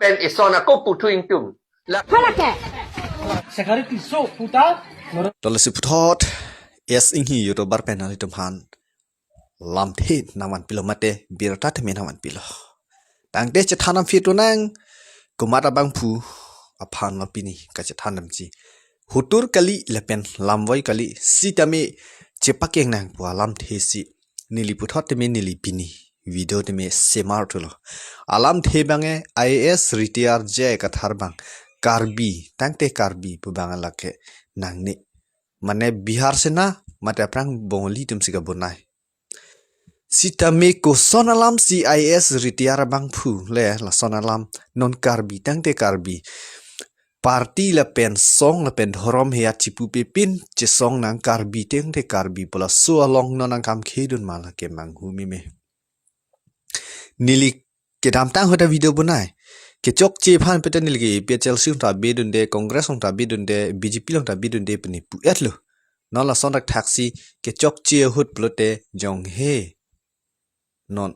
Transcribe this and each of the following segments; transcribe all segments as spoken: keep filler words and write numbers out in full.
Pen ison ako puthu ingtung. La Halake. Security so puta. To lasi puthot S Inghi YouTuber pen nanglitum aphan lamthe nangvanpilo mate birta tame nangvanpilo. Tangte chethan damthu nang komat abangphu aphan lo pini kachethan damji. Hotur kali lapen lamvoi kali sitame chepakeng nang pu alamthe si neli puthot tame neli pini video tame semar thulo. Alamthe abang ke I A S retire J I Kathar abang Karbi tangte Karbi pu abang lake nangne mane Bihar sena mate aphrang Bongali atum si kabonai. Sitame koson alam si I A S retire abangphu le lason alam non Karbi tangte Karbi party lapen song lapen dhorom heya chipupe pin chesong nang Karbi tangte Karbi pu laso along non nangkam khedun ma lake manghu meme. Neli kedamtang ahut ta video bonai. Kechokche aphan pete neli ke A P H L C along ta bidunde, Congress along ta bidunde, B J P along ta bidunde pini pu-etlo. Non lason dak thaksi kechokche ahut pulote jonghe non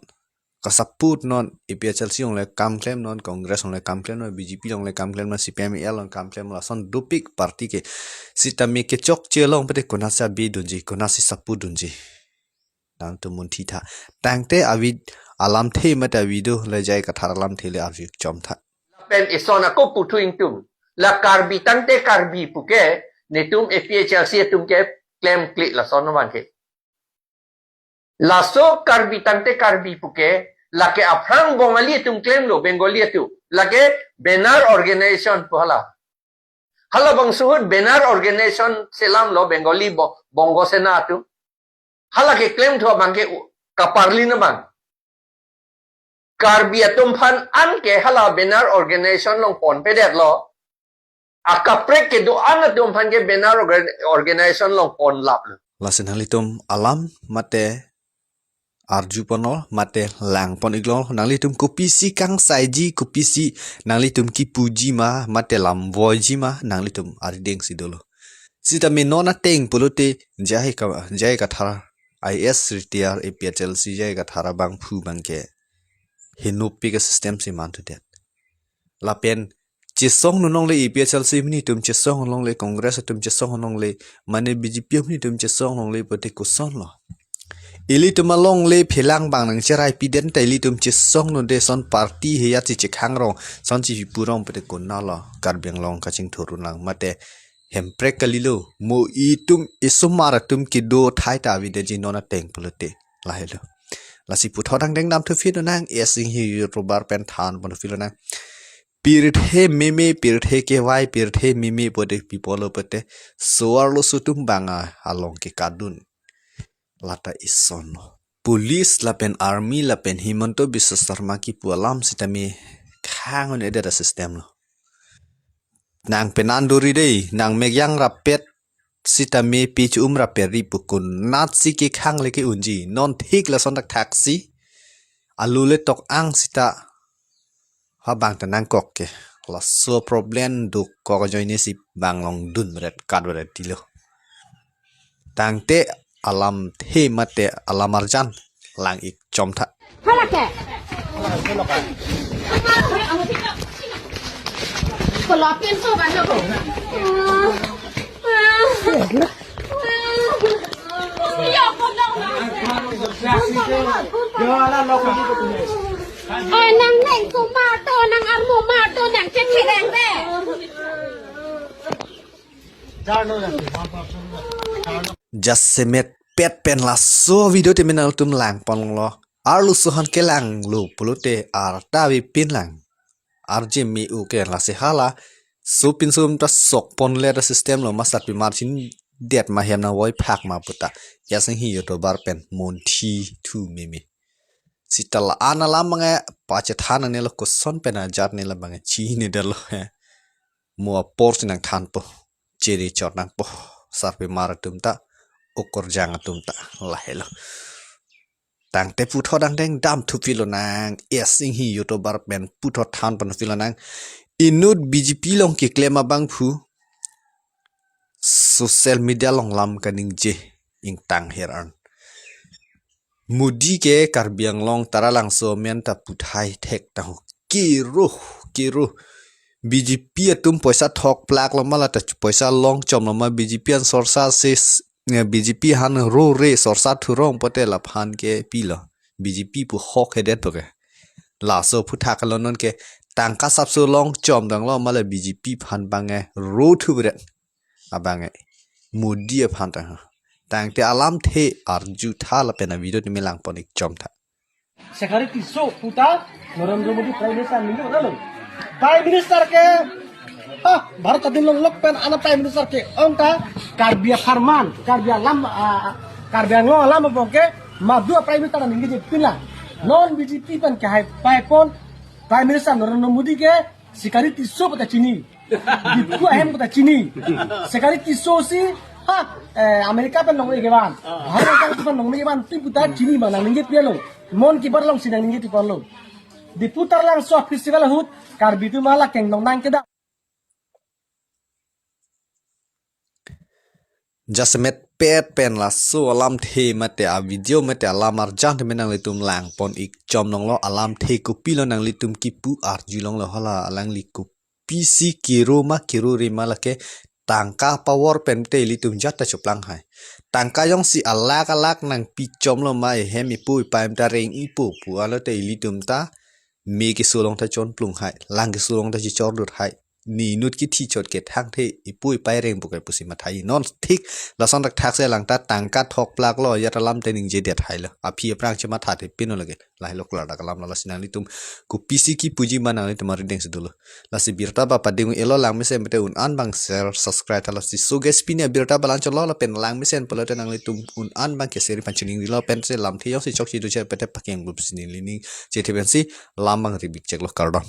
kasaput non A P H L C along le kam klem non, Congress along le kam klem non, B J P along le kam klem non, C P I M L along kam klem non, lason dopik party ke sitame kechokche along pete konatsi bidunji, konatsi saput dunji. Nangtum munthi tha. Tangte avid alamthe mate avideo le J I Kathar alamthe le arju chom tha. Pen ison ako puthu ingtung. La Karbi tangte Karbi puke netum A P H L C atum ke klem klik lason abang ke. Laso Karbi tangte Karbi puke lake aphrang Bongali atum klemlo Bengali atum. Lake Benar Organization pu hala. Halabangso ahut Benar Organization selamlo Bengali Bo-, Bongo Sena atum. Hala keklem thu abang ke u-, kaparlin abang. Karbi atum aphan an ke hala Benar Organization along ponpedetlo. Akaprek kedo-an atum aphan ke Benar orga-, Organization along ponlaplo. Lasi nanglitum alam mate arju ponlo mate lang pon-iklo, nanglitum kopisi kangsaiji, kopisi nanglitum kipuji ma mate lamvoiji ma nanglitum arideng si dolo. Sitame non ateng pulote J I Ka-, J I Kathar I A S retire A P H L C J I Kathar abangphu abang ke henopi ke system si mantudet. Lapen chesong nunong le A P H L C amonit atum chesong nunong le Congress atum chesong nunong le mane B J P amonit atum chesong nunong le pute kosonlo. Ilitum along le phelang abang nangcherai piden ta ilitum chesong nunde son party heya chi chekhang rong, son chi purong pute konatlo Karbi Anglong kachingthur un lang mate Hemprek kalilo, mo itum isomar atum kedo thai ta avidetji non ateng pulote. Lahelo. Lasi puthot angdeng damthu philo nang, S Inghi YouTuber pen than pon philo nang. Pirthe meme, pirthe kevai, pirthe meme pute pipolo pute. So-arloso atum abang along ke kadun. Lata ison. Police lapen army lapen Himanta Biswa Sarma kipu alam sitame khang un-edet a system lo. Nang penan duri dei, nang megyang rapet sitame pechu-um rapet ri pu konatsi kekhang le ke-unji. Non thik lason dak thaksi. Alu le tok-ang sita habang ta nangkok ke. Laso problem dokok ajoine si bang long dun beret kat beret tilo. Tangte alamthe mate alam arjan lang-ik chom tha. Halake. Kelapin so kan ko. Ya ko dong. Yo ala lo ko. Eh, nang neng ko mato, nang armo mato, nang cek cek deng deh. Jasemet pet pen laso video tame nangtum lang ponlo. Arloso aphan kelang lo pulote arta avepin lang. Arje me-u ke lasi hala. Sopinso ta sok ponle ta system lo masat pi margin det ma hem nangvoi phak ma puta. S Inghi YouTuber pen munthi thu meme. Sita la-an alam abang pachethan nangne lo koson pen ajat ne labang chinine detlo he. Mo apor si nangthanpo. Chiri chot nangpo. Sarpimar atum ta. Okorjang atum ta. Lahelo. Tangte puthot angdeng damthu philo nang. S Inghi YouTuber pen puthot than pon philo nang. Inut B J P along keklem abangphu social media along lam kaningje ingtang her an. Modi ke Karbi Anglong Taralangso amen ta puthai thek tahu. Kiro, kero. B J P atum poisa thok plak lo ma la ta poisa long chom lo ma, B J P an sorsa se, eh, B J P han ro re sorsa thurong pote laphan ke pilo. B J P pu hok hedet po ke. Laso aphuthak lo non ke tangka sapso long chom dang lo ma la B J P aphan bang e ro thu bedet. Abang e Modi aphan ta ha. Tangte alamthe arjutha lapen a video tumi langpon ik chom tha. Shekhar Tisso puta Narendra Modi Prime Minister ningje lo. Prime Minister ke, ah, Bharat adin longlok pen ana Prime Minister ke-ong ta Karbi apharman, Karbi alam, ah, Karbi Anglong alam abang ke madu a Prime Minister ningje pinlang. Non B J P pen ke hai paipon Prime Minister Narendra Modi ke Shekhar Tisso puta chini. Diphu ahem puta chini. Shekhar Tisso si, ha, eh, America pen long kevan. Bharat pen long kevan, ti puta chini bang nang ningje pialo. Mon ki bar long si nang ningje pi pon lo. Diphu Taralangso festival ahut Karbi atum hala keng long nang kedo. Jasemet pet pen laso alamthe mate a video mate alam arjan tumi nanglitum langpon ik chom nong lo, alamthe kopilo nanglitum kipu arjulong lo hala alangli kopisi kero ma kero re ma lake tangka power pen te ilitum jat ta choplang hai. Tangka jongsi alak alak nangpi chom lo ma ehem ipu ipai ta reng ipo pu alo te ilitum ta me keso along ta chonplung hai, lang keso along ta chichor dur hai. Ne inut kithi chot ke thangthe ipu ipai reng bukai pusi mathai non thik lason tak thak se lang ta tangka thok plak lo ajat alam te ningje det hai lo. Aphi aphrang chematha the pino lage. Lahai lo klar dak alam lo lasi nanglitum kopisi kipuji ma nanglitum arideng si dolo. Lasi birta ba pading elo langmesen pete un an bang share subscribe tha lasi so guys pini abirta balan cholo lapen langmesen pulote nanglitum un an bang keseri panchining rilo pen se lamthe jongsi chokche do che pete pakeng group sini lining chethe pensi lam bang ribik chek lo kardom.